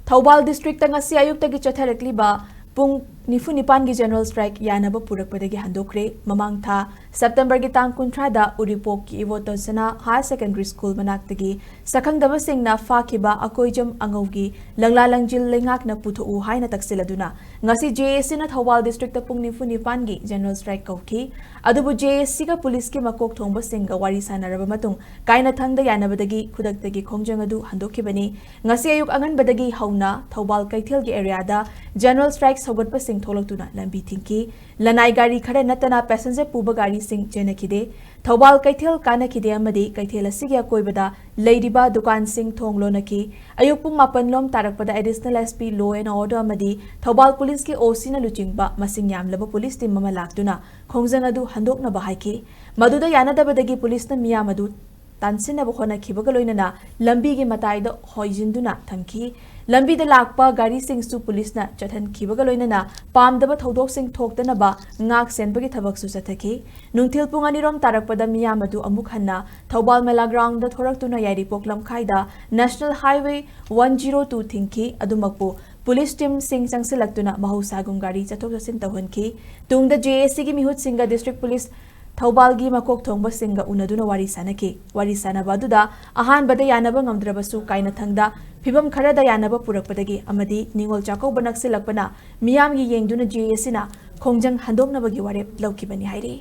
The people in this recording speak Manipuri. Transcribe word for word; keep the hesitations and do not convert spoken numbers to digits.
ꯊꯧꯕꯥꯜ ꯗꯤꯁꯇ꯭ꯔꯤꯛꯇ ꯉꯁꯤ ꯑꯌꯨꯛꯇꯒꯤ ꯆꯠꯊꯔꯛꯂꯤꯕ ꯄꯨꯡ ꯅꯤꯐꯨ ꯅꯤꯄꯥꯟꯒꯤ ꯖꯦꯅꯔꯦꯜ ꯁ꯭ꯇ꯭ꯔꯥꯏꯛ ꯌꯥꯅꯕ ꯄꯨꯔꯛꯄꯗꯒꯤ ꯍꯟꯗꯣꯛꯈ꯭ꯔꯦ꯫ ꯃꯃꯥꯡ ꯊꯥ ꯁꯦꯞꯇꯦꯝꯕꯔꯒꯤ ꯇꯥꯡ ꯀꯨꯟꯊ꯭ꯔꯥꯗ ꯎꯔꯤꯄꯣꯛꯀꯤ ꯏꯕꯣꯇꯣꯟꯁꯅꯥ ꯍꯥꯌꯔ ꯁꯦꯀꯦꯟꯗꯔꯤ ꯁ꯭ꯀꯨꯜ ꯃꯅꯥꯛꯇꯒꯤ ꯁꯛꯈꯪꯗꯕꯁꯤꯡꯅ ꯐꯥꯈꯤꯕ ꯑꯀꯣꯏꯖꯝ ꯑꯉꯧꯒꯤ ꯂꯪꯂꯥ ꯂꯪꯖꯤꯜ ꯂꯩꯉꯥꯛꯅ ꯄꯨꯊꯣꯛꯎ ꯍꯥꯏꯅ ꯇꯛꯁꯤꯜꯂꯗꯨꯅ ꯉꯁꯤ ꯖꯦ ꯑꯦ ꯁꯤꯅ ꯊꯧꯕꯥꯜ ꯗꯤꯁꯇ꯭ꯔꯤꯛꯇ ꯄꯨꯡ ꯅꯤꯐꯨ ꯅꯤꯄꯥꯟꯒꯤ ꯖꯦꯅꯔꯦꯜ ꯁ꯭ꯇ꯭ꯔꯥꯏꯛ ꯀꯧꯈꯤ꯫ ꯑꯗꯨꯕꯨ ꯖꯦ ꯑꯦ ꯁꯤꯒ ꯄꯨꯂꯤꯁꯀꯤ ꯃꯀꯣꯛ ꯊꯣꯡꯕꯁꯤꯡꯒ ꯋꯥꯔꯤ ꯁꯥꯟꯅꯔꯕ ꯃꯇꯨꯡ ꯀꯥꯏꯅꯊꯪꯗ ꯌꯥꯅꯕꯗꯒꯤ ꯈꯨꯗꯛꯇꯒꯤ ꯈꯣꯡꯖꯪ ꯑꯗꯨ ꯍꯟꯗꯣꯛꯈꯤꯕꯅꯤ꯫ ꯉꯁꯤ ꯑꯌꯨꯛ ꯑꯉꯟꯕꯗꯒꯤ ꯍꯧꯅ ꯊꯧꯕꯥꯜ ꯀꯩꯊꯦꯜꯒꯤ ꯑꯦꯔꯤꯌꯥꯗ ꯖꯦꯅꯔꯦꯜ ꯁ꯭ꯇ꯭ꯔꯥꯏꯛ ꯁꯧꯒꯠꯄꯁꯤꯡ ꯊꯣꯛꯂꯛꯇꯨꯅ ꯂꯝꯕꯤ ꯊꯤꯡꯈꯤ꯫ ꯂꯅꯥꯏ ꯒꯥꯔꯤ ꯈꯔ ꯅꯠꯇꯅ ꯄꯦꯁꯦꯟꯖꯔ ꯄꯨꯕ ꯒꯥꯔꯤꯁꯤꯡ ꯆꯦꯟꯅꯈꯤꯗꯦ꯫ ꯊꯧꯕꯥꯜ ꯀꯩꯊꯦꯜ ꯀꯥꯅꯈꯤꯗꯦ ꯑꯃꯗꯤ ꯀꯩꯊꯦꯜ ꯑꯁꯤꯒꯤ ꯑꯀꯣꯏꯕꯗ ꯂꯩꯔꯤꯕ ꯗꯨꯀꯥꯟꯁꯤꯡ ꯊꯣꯡ ꯂꯣꯟꯅꯈꯤ꯫ ꯑꯌꯨꯛ ꯄꯨꯡ ꯃꯥꯄꯟ ꯂꯣꯝ ꯇꯥꯔꯛꯄꯗ additional S P law and order ꯑꯃꯗꯤ ꯊꯧꯕꯥꯜ ꯄꯨꯂꯤꯁꯀꯤ ꯑꯣ ꯁꯤꯅ ꯂꯨꯆꯤꯡꯕ ꯃꯁꯤꯡ ꯌꯥꯝꯂꯕ ꯄꯨꯂꯤꯁ ꯇꯤꯝ ꯑꯃ ꯂꯥꯛꯇꯨꯅ ꯈꯣꯡꯖꯪ ꯑꯗꯨ ꯍꯟꯗꯣꯛꯅꯕ ꯍꯥꯏꯈꯤ꯫ ꯃꯗꯨꯗ ꯌꯥꯅꯗꯕꯗꯒꯤ ꯄꯨꯂꯤꯁꯅ ꯃꯤꯌꯥꯝ ꯑꯗꯨ ꯇꯥꯟꯁꯤꯟꯅꯕ ꯍꯣꯠꯅꯈꯤꯕꯒ ꯂꯣꯏꯅꯅ ꯂꯝꯕꯤꯒꯤ ꯃꯇꯥꯏꯗ ꯍꯣꯏꯖꯤꯟꯗꯨꯅ ꯊꯝꯈꯤ꯫ ꯂꯝꯕꯤꯗ ꯂꯥꯛꯄ ꯒꯥꯔꯤꯁꯤꯡꯁꯨ ꯄꯨꯂꯤꯁꯅ ꯆꯠꯍꯟꯈꯤꯕꯒ ꯂꯣꯏꯅꯅ ꯄꯥꯝꯗꯕ ꯊꯧꯗꯣꯛꯁꯤꯡ ꯊꯣꯛꯇꯅꯕ ꯉꯥꯛ ꯁꯦꯟꯕꯒꯤ ꯊꯕꯛꯁꯨ ꯆꯠꯊꯈꯤ꯫ ꯅꯨꯡꯊꯤꯜ ꯄꯨꯡ ꯑꯅꯤꯔꯣꯝ ꯇꯥꯔꯛꯄꯗ ꯃꯤꯌꯥꯝ ꯑꯗꯨ ꯑꯃꯨꯛ ꯍꯟꯅ ꯊꯧꯕꯥꯜ ꯃꯦꯂꯥ ꯒ꯭ꯔꯥꯎꯟꯗ ꯊꯣꯔꯛꯇꯨꯅ ꯌꯥꯏꯔꯤꯄꯣꯛ ꯂꯝꯈꯥꯏꯗ national highway one zero two ꯊꯤꯡꯈꯤ꯫ ꯑꯗꯨꯃꯛꯄꯨ ꯄꯨꯂꯤꯁ ꯇꯤꯝꯁꯤꯡ ꯆꯪꯁꯤꯜꯂꯛꯇꯨꯅ ꯃꯍꯧꯁꯥꯒꯨꯝ ꯒꯥꯔꯤ ꯆꯠꯊꯣꯛ ꯆꯠꯁꯤꯟ ꯇꯧꯍꯟꯈꯤ꯫ ꯇꯨꯡꯗ ꯖꯦ ꯑꯦ ꯁꯤꯒꯤ ꯃꯤꯍꯨꯠꯁꯤꯡꯒ ꯗꯤꯁꯇ꯭ꯔꯤꯛ ꯄꯨꯂꯤꯁ ꯊꯧꯕꯥꯜꯒꯤ ꯃꯀꯣꯛ ꯊꯣꯡꯕꯁꯤꯡꯒ ꯎꯅꯗꯨꯅ ꯋꯥꯔꯤ ꯁꯥꯅꯈꯤ꯫ ꯋꯥꯔꯤ ꯁꯥꯅꯕ ꯑꯗꯨꯗ ꯑꯍꯥꯟꯕꯗ ꯌꯥꯅꯕ ꯉꯝꯗ꯭ꯔꯕꯁꯨ ꯀꯥꯏꯅꯊꯪꯗ ꯐꯤꯚꯝ ꯈꯔꯗ ꯌꯥꯅꯕ ꯄꯨꯔꯛꯄꯗꯒꯤ ꯑꯃꯗꯤ ꯅꯤꯉꯣꯜ ꯆꯥꯛꯀꯧꯕ ꯅꯛꯁꯤꯜꯂꯛꯄꯅ ꯃꯤꯌꯥꯝꯒꯤ ꯌꯦꯡꯗꯨꯅ ꯖꯦ ꯑꯦ ꯁꯤꯅ ꯈꯣꯡꯖꯪ ꯍꯟꯗꯣꯛꯅꯕꯒꯤ ꯋꯥꯔꯦꯞ ꯂꯧꯈꯤꯕꯅꯤ ꯍꯥꯏꯔꯤ꯫